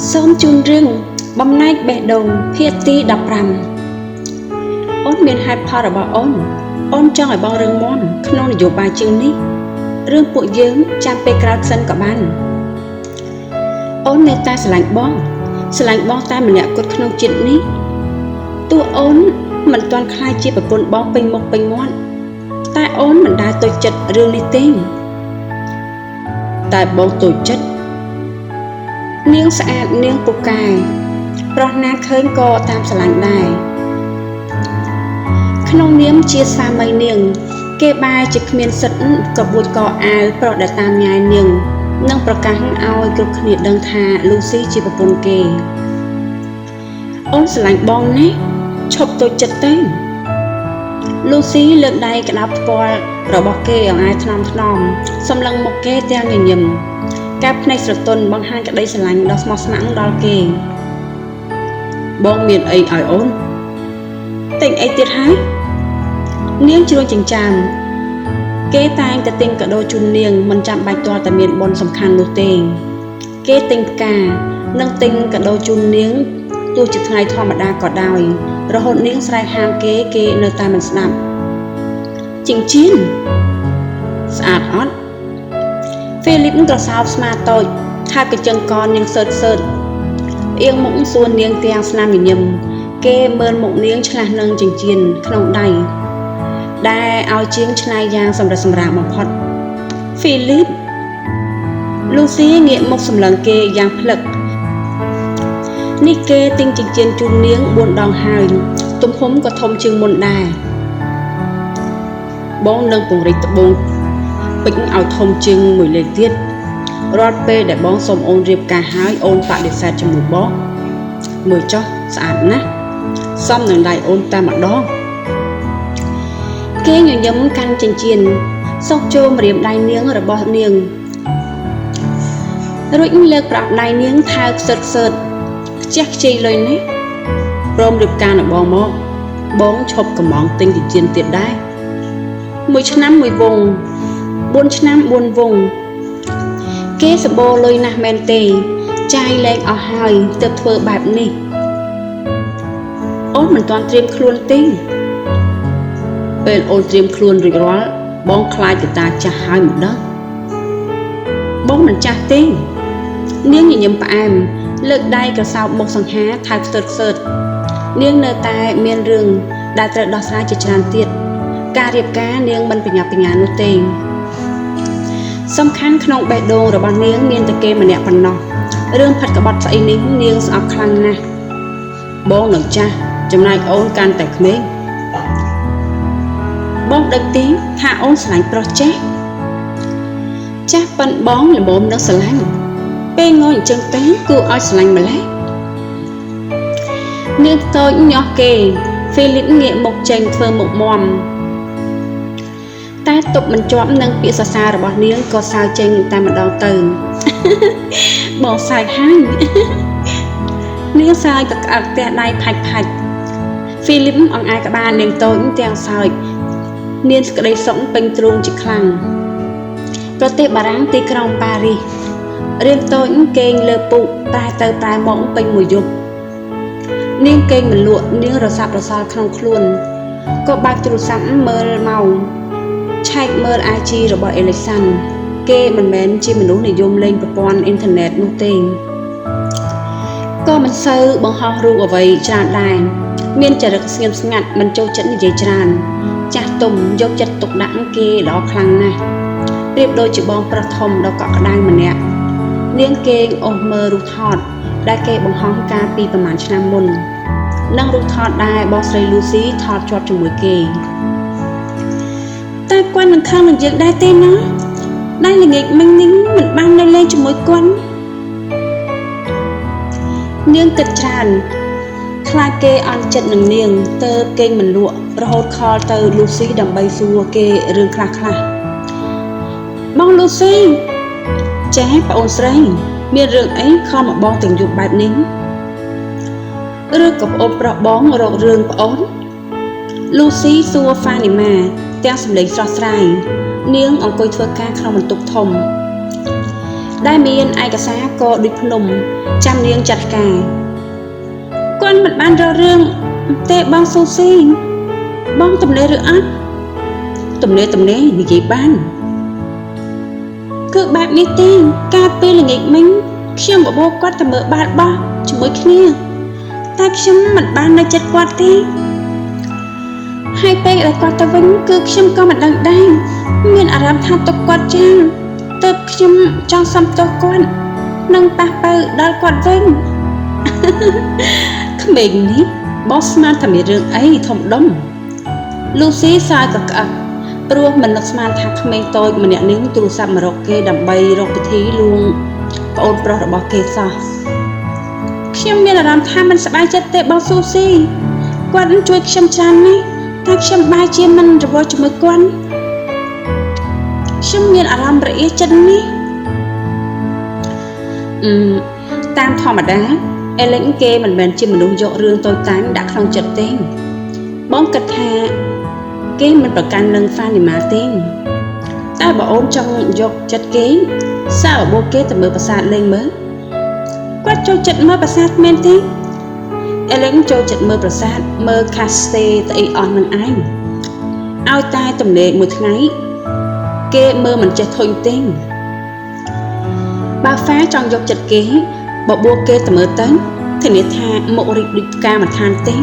សូមជូនរឿងបំណែកបេះដូងភាគទី15អូនមានហេតុផលរបស់អូនអូនចង់ឲ្យបងរឹងមាំក្នុងនយោបាយជាងនេះរឿងពួកយើងចាំពេលក្រោយសិនក៏បានអូននៅតែស្រឡាញ់បងស្រឡាញ់បងតែម្នាក់គត់ក្នុងជាតិនេះទោះអូនមិនទាន់ក្លាយជាប្រពន្ធបងពេញមុខពេញមាត់តែអូនមិនដែលតូចចិត្តរឿងនេះទេតែបងតូចចិត្តនាងស្អាតនាងពូកែប្រុសណាឃើញក៏តាមស្រឡាញ់ដែរក្នុងនាមជាស្វាមីនាងគេបែរជាគ្មានសិទ្ធិកបួចកអាវប្រុសដែលតាមញ៉ែនាងនិងប្រកាសឲ្យគ្រប់គ្នាដឹងថាលូស៊ីជាប្រពន្ធគេអូនស្រឡាញ់បងណាស់ឈប់តូចចិត្តទៅលូស៊ីលើកដៃក្តោបថ្ពាល់របស់គេអង្អែលថ្នមថ្នមសម្លឹងមុខគេទាំងញញឹមកែបភ្នែកស្រទន់បង្ហាញក្តីស្រឡាញ់ដ៏ស្មោះស្ម័គ្រដល់គេបងមានអីឲ្យអូនទិញអីទៀតហើយនាងជ្រួញចិញ្ចើមគេតែងតែទិញកាដូជូននាងមិនចាំបាច់ទាល់តែមានបុណ្យសំខាន់នោះទេគេទិញផ្កានិងទិញកាដូជូននាងទោះជាថ្ងៃធម្មតាក៏ដោយរហូតនាងស្រែកហាមគេគេនៅតែមិនស្ដាប់ចិញ្ចៀនស្អាតអត់ហ្វេលីបក្រសោបស្មាតូចថើបកញ្ចឹងកនាងសើតសើតផ្អៀងមុខសួរនាងទាំងស្នាមញញឹមគេមើលមុខនាងឆ្លាស់នឹងចិញ្ចៀនក្នុងដៃដែលឲ្យជាងឆ្នៃយ៉ាងសម្រិតសម្រាកបំផុតហ្វីលីបលូស៊ីងាកមកសម្លឹងគេយ៉ាងភ្លឹកនេះគេទិញចិញ្ចៀនជូននាង4ដងហើយទំហំក៏ធំជាងមុនដែរបងនឹងពង្រីកត្បូងពេជ្រឲ្យធំជាងមួយលេខទៀតរាល់ពេលដែលបងសូមអូនរៀបការហើយអូនបដិសេធជាមួយបងមើលចុះស្អាតណាស់សមនឹងដៃអូនតែម្ដងគេញញឹមកាន់ចិញ្ចៀនសុកចូលម្រាមដៃនាងរបស់នាងរួចលើកប្រអប់ដៃនាងថើបសើតសើតខ្ជះខ្ជាយលុយនេះព្រមរៀបការនឹងបងមកបងឈប់កំងទិញចិញ្ចៀនទៀតដែរមួយឆ្នាំមួយវង4ឆ្នាំ4វងគេសម្បូរលុយណាស់មែនទេចាយលែងអស់ហើយទើបធ្វើបែបនេះអូនមិនទាន់ត្រៀមខ្លួនទេពេលអូនត្រៀមខ្លួនរួចរាល់បងខ្លាចទៅតាចាស់ហើយមិនដឹងបងមិនចាស់ទេនាងញញឹមផ្អែមលើកដៃក្រសោបមុខសង្ហាថើបស្ទើតស្ទើតនាងនៅតែមានរឿងដែលត្រូវដោះស្រាយជាច្រើនទៀតការរៀបការនាងមិនប្រញាប់ប្រញាល់នោះទេសំខាន់ក្នុងបេះដូងរបស់នាងមានតែគេម្នាក់ប៉ុណ្ណោះរឿងផិតក្បត់ស្អីនេះនាងស្អប់ខ្លាំងណាស់បងនឹងចាស់ចំណែកអូនកាន់តែក្មេងបងដឹងទេថាអូនស្រឡាញ់ប្រុសចាស់ចាស់ប៉ិនបងល្មមនឹងស្រឡាញ់ពេលងយអញ្ចឹងទៅគួរឲ្យស្រឡាញ់ម្ល៉េះនាងតូចញាស់គេហ្វីលីបងាកមុខចេញធ្វើមុខមាំតែទប់មិនជាប់នឹងពាក្យសរសើររបស់នាងក៏សើចេញតែម្ដងទៅបងសើចហើយនាងសើចក៏ក្អឹកផ្ទះដៃផាច់ផាច់ហ្វីលីបអង្អែលក្បាលនាងតូចទាំងសើចមានសេចក្តីសុខពេញទ្រូងជាខ្លាំងប្រទេសបារាំងទីក្រុងប៉ារីសរៀងតូចគេងលើពូកប្រែទៅប្រែមកពេញមួយយប់នាងគេងមិនលក់នាងរសាប់រសល់ក្នុងខ្លួនក៏បើកទូរស័ព្ទមើលម៉ោងឆែកមើល IG របស់អេលិចសាន់គេមិនមែនជាមនុស្សនិយមលេងប្រព័ន្ធអ៊ីនធឺណិតនោះទេក៏មិនសូវបង្ហោះរូបអ្វីច្រើនដែរមានចរិតស្ងៀមស្ងាត់មិនចូលចិត្តនិយាយច្រើនចាស់ទុំយកចិត្តទុកដាក់គេដ៏ខ្លាំងណាស់ប្រៀបដូចជាបងប្រុសធំដ៏កក់ក្ដៅម្នាក់នាងគេងអូសមើលរូបថតដែលគេបង្ហោះកាលពីប្រហែលឆ្នាំមុននិងរូបថតដែលបងស្រីលូស៊ីថតជាប់ជាមួយគេតែគាត់នឹងខឹងនឹងយើងដែរទេណាដែលល្ងាចមិញនេះមិនបាននៅលេងជាមួយគាត់នាងគិតច្រើនខ្លាចគេអន់ចិត្តនឹងនាងទៅគេងមិនលក់រហូតខលទៅលូស៊ីដើម្បីសួរគេរឿងខ្លះខ្លះបងលូស៊ីចា៎ប្អូនស្រីមានរឿងអីខំមកបងទាំងយប់បែបនេះឬក៏ប្អូនប្រុសបងរករឿងប្អូនលូស៊ីសួរហ្វានីម៉ាទាំងសម្លេងស្រស់ស្រាយនាងអង្គុយធ្វើការក្នុងបន្ទប់ធំ ដែលមានឯកសារក៏ដូចភ្នំចាំនាងចាត់ការគាត់មិនបានរករឿងទេបងស៊ូស៊ីបងទំនេរឬអត់ទំនេរទំនេរនិយាយបានគឺបែបនេះទេកាលពីល្ងាចមិញខ្ញុំបបួលគាត់ទៅមើលបាល់បោះជាមួយគ្នាតែខ្ញុំមិនបាននៅចិត្តគាត់ទេហើយពេលដែលគាត់ទៅវិញគឺខ្ញុំក៏មិនដឹងដែរមានអារម្មណ៍ថាទុកគាត់ចាលទើបខ្ញុំចង់សុំទោសគាត់និងប៉ះប៉ៅដល់គាត់វិញក្មេងនេះបងស្មានថាមានរឿងអីធំដុំលូស៊ីសើចក៏ក្អឹកព្រោះមិននឹកស្មានថាក្មេងតូចម្នាក់នេះទូរស័ព្ទមករកគេដើម្បីរកពិធីលួងប្អូនប្រុសរបស់គេសោះខ្ញុំមានអារម្មណ៍ថាមិនសប្បាយចិត្តទេបងស៊ូស៊ីគាត់ជួយខ្ញុំច្រើនណាស់តែខ្ញុំបែរជាមិនរវល់ជាមួយគាត់ខ្ញុំមានអារម្មណ៍រអៀលចិត្តនេះតាមធម្មតាអេលិញគេមិនមែនជាមនុស្សយករឿងតូចតាចដាក់ក្នុងចិត្តទេបងគិតថាគេមិនប្រកាន់នឹងហ្វានីម៉ាទេតែបើអូនចង់យកចិត្តគេសាកបបួលគេទៅមើលប្រាសាទលេងមើលគាត់ចូលចិត្តមើលប្រាសាទមែនទេអេលិញចូលចិត្តមើលប្រាសាទមើលកាស្តេទៅអីអស់នឹងឯងឲ្យតែទំនេរមួយថ្ងៃគេមើលមិនចេះធុញទេបើហ្វាចង់យកចិត្តគេបបួលគេទៅមើលទៅធានាថាមុខរីកដូចផ្កាមិនឋានទេ